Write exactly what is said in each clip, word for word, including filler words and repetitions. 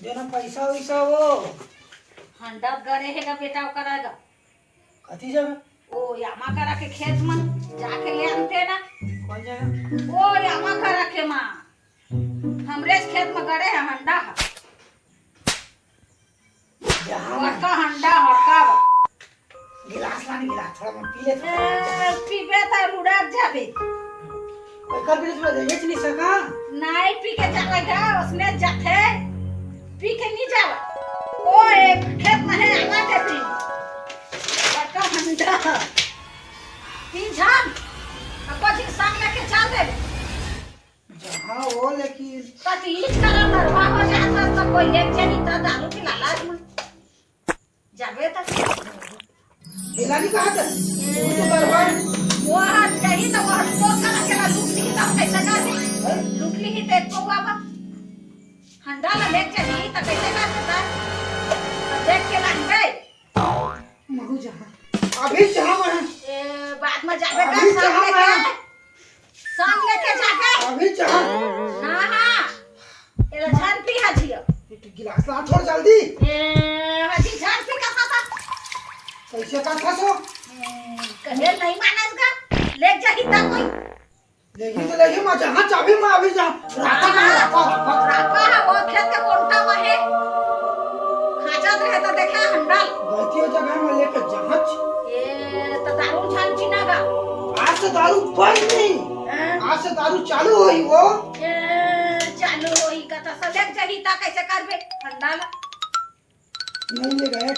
देना पैसा वैसा वो। हंडा गरे हे गा बेटा, ओकर आगा। कथी जगह? ओ यामा करा के खेत में जाके ले आनते ना। कौन जगह? ओ यामा करा के माँ, हमरे खेत में गरे हे हंडा ह। जहाँ बड़का हंडा, हड़का बा। गिलास लाने, गिलास थोड़ा मैं पी ले, थोड़ा ए, पीबे त लुढ़क जाबे। ओकर बिना थोड़ा देखे नहीं सका। नहीं पी के जावे गा, उसने जाथे। पी के नहीं जावा। ओ एक खेत में है, आना के पी। बड़का हंडा। तीन झन। अब कुछ संग लेके चल दे। जहाँ हो, लेकिन त तीज करा नरवा हो जात हस, त कोई एक जनी त दारू के लालच में जाबे त। मिलानी कहाँ त? तू तो गड़बड़। वो हाथ जाही त वो हाथ तोड़ कर अकेला लूट ली, तब कैसे कर दे? हैं? लूट ली ही त एको हुआ बा। हंडा ला लेके जाही त कैसे कर देता? अब देख के लानबे। महू जहाँ। अभी जहाँ मैं। ए, बाद में जाबे का अभी संग जहाँ लेके। मैं। संग लेके जाबे। अभी जहाँ। हाँ, हाँ। एला झन पी हजिया। एक गिलास ला थोड़ जल्दी। ए, हजी झन पी का खाता। कैसे का था सो? ए, कहे नहीं मानस का। ले जाही ता कोई। लेकिन तो लेकिन मैं जहाँ चाबी मैं अभी जा। रापा कहाँ है? रापा, रापा। रापा है, वो खेत के कोंटा में है। खाचत रहे तो देखे हंडल। गलती हो जगह में लेके जहाँ च- ये तो दारू झाल पीना गा। आज से दारू बंद नहीं। हाँ। आज से दारू चालू होई वो। ये चालू होई का तो सलेक जही ता कैसे करबे हंडल। नहीं ले गए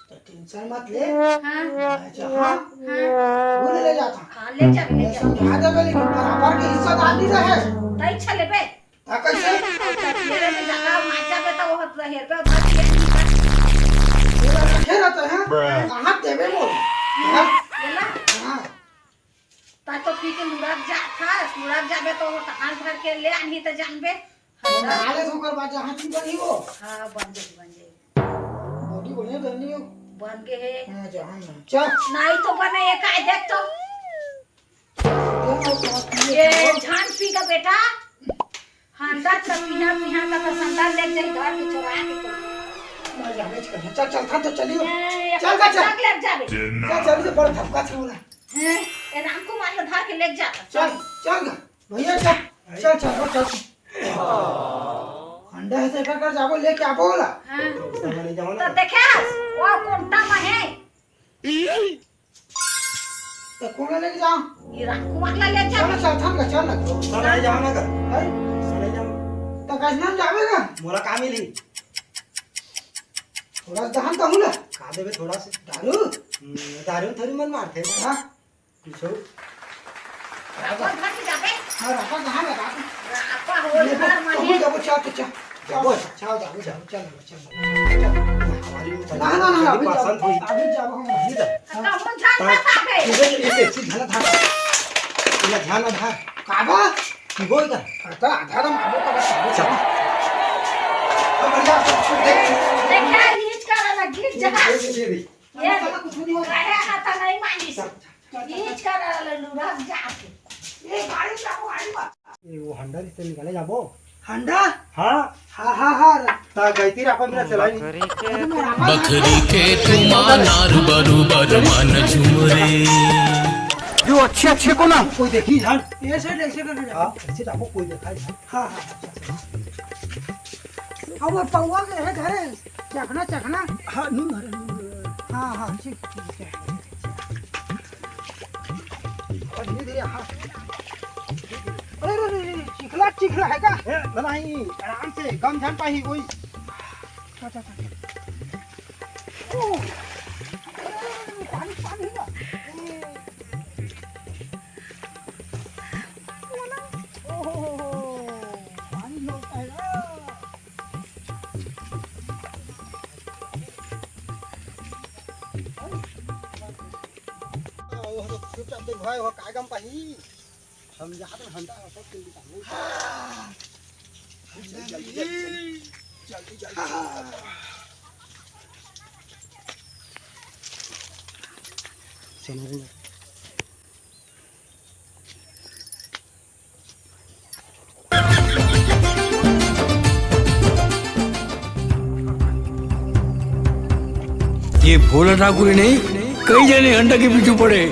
तो टेंशन मत ले। हाँ। मैं जहाँ हाँ। वो ले जाता। हाँ, ले जा, ले मैं जा। समझा देबे, लेकिन बराबर के हिस्सा दादी रहे। तई छले बे। ता कैसे? मेरे में ज्यादा माचा बे तो वो हेर पे उठा दिया। पूरा रखे रहता है। कहाँ देबे वो? हाँ? ये ला। हाँ। ता तो पी के लुढ़क जात हस, लुढ़क जाबे तो वो कहाँ भर के ले आनही त जानबे। हाँ। नहा ले तो ओकर बाद जहाँ की बनी हो। हाँ, बन जाई, बन जाई। बॉडी बढ़िया बन रही हो। बन के है। हाँ, जहाँ ना। चल। नहीं तो बने ये काय देख तो। ये तो बात ये ये है। झान पी का बेटा। हाँ, दस का पीना, पीना का तो संदा ले जाई, घर के चोरा के तो। मैं जाने चल, चल, चल, था तो चलियो। ए, चल, चल, चल। चल, ले जाबे। चल, चल, से बड़ धक्का से होला। हैं, ए राम कुमार ला धर के ले जाता। चल, चल गा। भैया, चल। चल, चल, वो चल। अंडा है तो एकर कर जाबो, लेके आबो होला। हाँ। तो देखे, वो कोंटा में है। तो कौन लेके जाओ? ये राम कुमार ला ले जा। चल, चल, थाम का, चल ना। चल, आ जाओ ना कर। है? चल, आ जाओ। तो कैसे नाम जाबे ना? मोला का मिली? थोड़ा सा दहन कहूँ ना। का देबे थोड़ा से? दारू? हम्म, दारू थोड़ी मन मारथे। हाँ। कुछ हो? रापा घर में जाबे? हाँ, रापा कहाँ में रापा? रापा हो ये घर तो में तू है। जाबो, चल, चल, चल। जाबो? चल, जाबो, जाबो, चल, चल, चल। हमारी में ना, ना, ना, अभी पसंद जाबो, हुई। अभी जाबो हम। अभी जा। तो हम झाड़ हाँ। ना खाबे। इधर, इधर, इधर, ध्यान ना धार। इधर ध्यान ना धार। काबा? की बोल कर? आता, आधा दम आबो का बस, आबो चल। चल। अब बढ़िया, सब कुछ देख। देखा, नीच का लगा, गिर जा। ये, ये, ये, ये। ये, काहे हाथ नहीं मानिस? चल, चल, चल, चल। नीच का लगा, लुढ़क जाके। ये गाड़ी जाओ, गाड़ी बा। ये वो हंडा से निकाले जाबो। हंडा? हाँ। हाँ, हाँ, हाँ। ता गई थी रापा मेरा चलाई। बकरी के अरे, मैं रापा बकरी के तुम अनार बरोबर मन झूम रे। जो अच्छे अच्छे को ना कोई देखी झाड़। ये side, ऐसे करके जा। हाँ, ऐसे जाबो, कोई देखा ही झाड़। हाँ, हाँ, अच्छा, अच्छा। अब वो पौवा के है घरे, चखना, चखना। हाँ, नून हरे, नून हरे। हाँ, हाँ, ठीक, ठीक है। और धीरे धीरे, हाँ। अरे, अरे, अरे, अरे, चिखला, चिखला है का? ए, नहीं, आराम से, गम झन पाही, वही। अच्छा, अच्छा, अच्छा। ओ, अरे, अरे, अरे, पानी, पानी है ना? ए। ओहो, पानी झोलता है ना। ओ, चुपचाप देख भाई, वो काय गम पाही। हम जात हन, हम जात हन, सब जल्दी काम। जल्दी, जल्दी, जल्दी, जल्दी, जल्दी, जल्दी। चलो। ये भोला ठाकुर ही नहीं, कई जने हंडा के पीछू पड़े।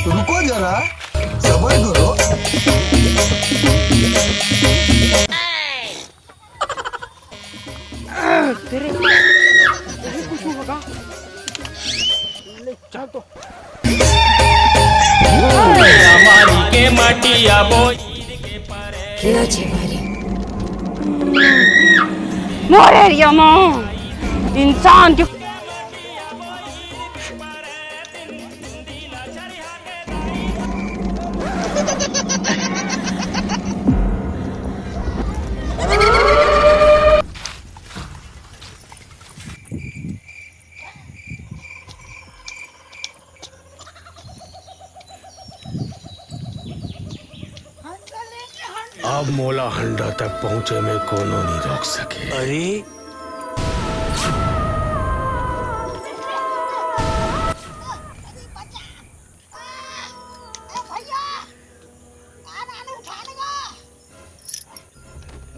रुको जरा, सबर करो। तेरे, तेरे कुछ होगा। ले, चल तो। हमारी के माटिया बोई। मोर एरिया म इंसान के अब मोला हंडा तक पहुंचे में कोनो नहीं रोक सके। अरे,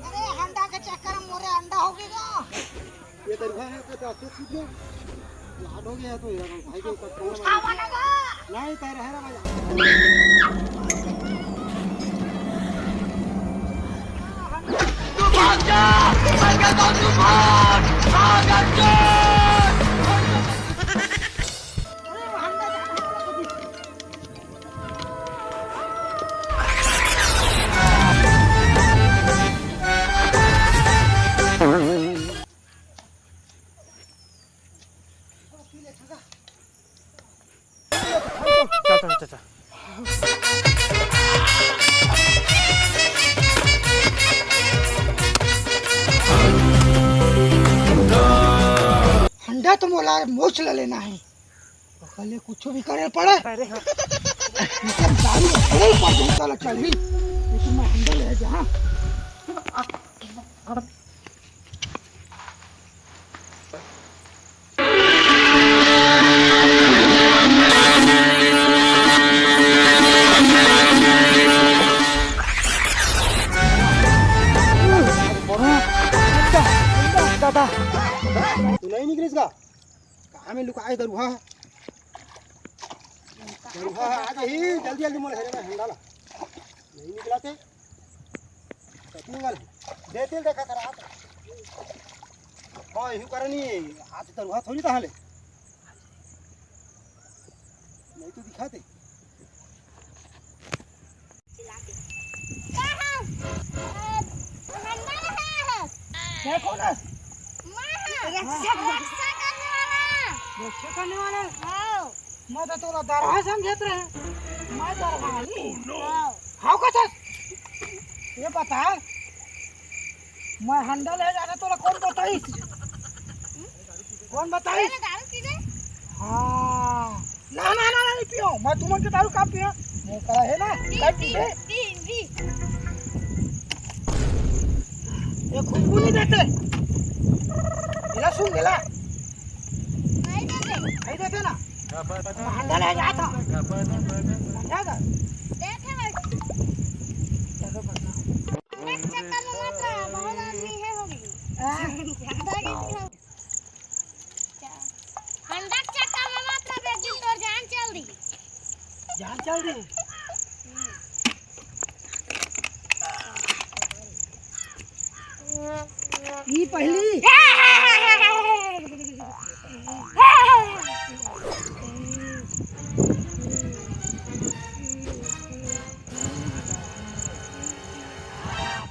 अरे, हंडा के चक्कर में मोरे अंडा हो गया। ये दरगाह है तो जाते सीधे लाड हो गया तो यार भाई के ऊपर कौन उठावा ना गा। नहीं, तैर है रे भाई। तू भाग जा, मैं कहता हूँ तू भाग, भाग अर्जुन। चल, चल, चल, चल। हंडा तो मोला मोच ल लेना है। ओकर ले कुछो भी करे पड़े। अरे हाँ। मतलब दारू अपने ऊपर झोंका ला चढ़ी। लेकिन मैं हंडा ले जा। दादा, तू नहीं निकलिस का? कहाँ में लुकाए दरुहा? दरुहा आ जाही, जल्दी जल्दी मोला हेरे में हंडा ला। नहीं निकलाते। कतनी गल देते देखा कर हाथ। हाँ, यही करनी है। आज दरुहा थोड़ी था ले। नहीं तो दिखाते। देखो ना। रक्षा, रक्षा करने वाला। रक्षा करने वाला? हाँ। मैं तो तोला दरहा समझत रहे। मैं दरहा नहीं। हाँ। हाँ, कथस? ये बता, मैं हंडा ले जाना तोला कौन बताइस? कौन बताइस? पहले दारू पी ले। हाँ। ना, ना, ना, ना, नहीं पियो। मैं तुमन के दारू का पियो? मौका है ना, पी, कब पी, पीबे? पी, पी। ये खुशबू नहीं देते। इला सुन दिला। नहीं देते। नहीं देते ना। मैं हंडा ले जाता। समझा था? देते भाई। चलो, बता। एक चक्कर में मत रहा, बहुत आदमी है होगी। हाँ। ज्यादा नहीं है। हंडा के चक्कर में मत रह, एक दिन तोर जान चल दी। जान चल दी? ई पहली।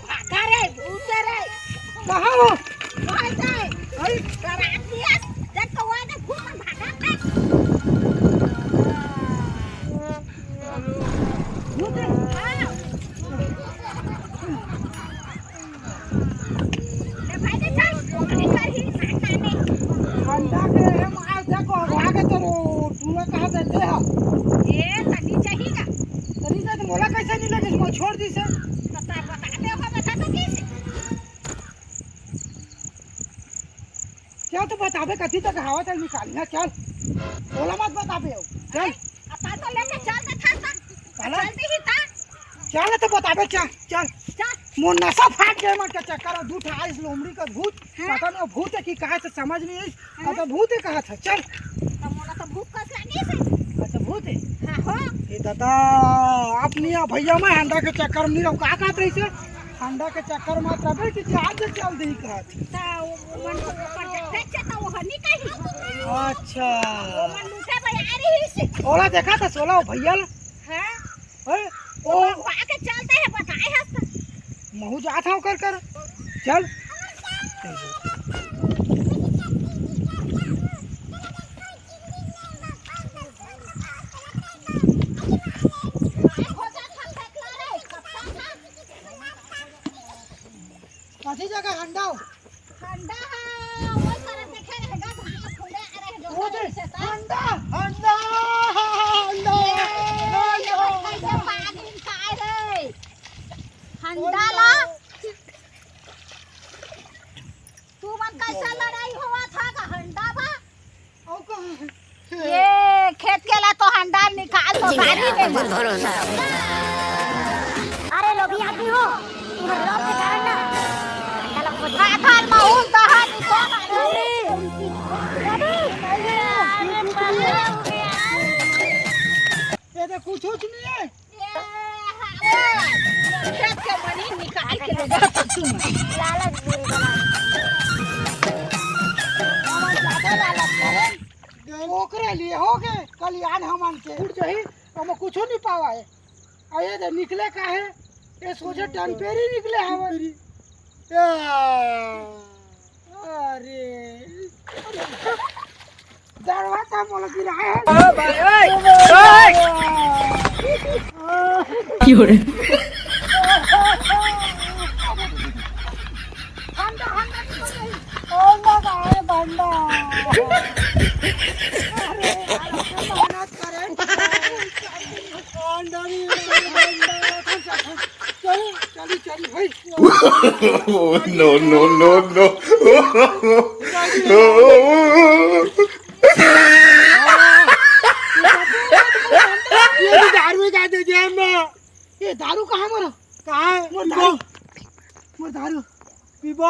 भागा रे, भूत रे। कहाँ हो? कहाँ से? अरे। डरा दिया, जब तो वहाँ से भूत भागा था। भूत है? हाँ। ले भाई, ले चल, भाई, चल, ही मारना नहीं। अंडा के, हम आज तक आगे तो रो-, टूरा कहाँ देते हैं? ये तनी चाहिए ना। तनी से तो मोला कैसे नहीं लगे, इसको छोड़ दी से। बता, बता दे, बता तो कैसे? तो बताबे कथी तक हवा चल निकाली ना, चल। ओला मत बताबे हो, चल। अब तो लेके चल दे था, था। काला? चल दी ही था। चल तो बताबे, चल, चल। चल। मोर नसा फाट गए मन के चक्कर में, दू ठा आइस लोमड़ी का भूत, हाँ। पता नहीं भूत है कि कहा से समझ नहीं आई, हाँ। अब तो भूत है कहा था, चल। तो मोला तो भूत कस लगे से। अच्छा, भूत है? हाँ, हो। ए दादा, अपनी आ भैया मैं हंडा के चक्कर में नहीं रहूं, का कहत रही से? हंडा के चक्कर में तबे कि जान से चल दी कहत। ता वो, वो मन को ऊपर देख, देख से ता वो हनी कही। अच्छा। वो मन लूटे भाई आ रही से। ओला देखा था सोला वो भैया ला? हाँ। हैं? वो ओ। बा-, बा के चलते हैं, बताए हस त। महू जात हूँ कर कर। चल। कथी जगह हंडा हो? हंडा हा, वो सारा देखे रहेगा, घुमा फुले रहेगा, वो दे, ऐसे तो। हंडा, हंडा, हंडा, ये, ये हंडा। बच्चा ये पागल का है रे? हंडा ला। तू मन कैसा लड़ाई हुआ था का हंडा बा? अउ कहाँ है? ये खेत के ला तो हंडा निकाल दो, गाड़ी में। अरे लोभी आदमी हो, तुम्हारे लोभ के कारण ना। हाथन में उन तहा निकाल। अरे, अरे, अरे, ये तो कुछ, कुछ नहीं है। ये, हाँ, ये खेत के मनी निकाल के ले जा तू। लालच बुरी बला। हमन ज्यादा लालच करें, ओकरे लिए हो गए कल्याण हमन के। उठ जाही, हम कुछो नहीं पावा है। आ ये दे निकले का है, ये सोझे टनपेरी निकले हवन। या। अरे, अरे, दरवाजा मोला गिराए है। ओ भाई, ओए, ओए। क्यों रे? हंडा, हंडा निकल गई। ओ भाई, भंडा। अरे यार, अपने मेहनत करें। हंडा नहीं, भंडा। चल, चल, चल भाई। Oh, no, no, no, no। ये तो दारू ही का दे दिया ना। ये दारू कहाँ मोर? कहाँ है? मोर दारू। मोर दारू। पीबो।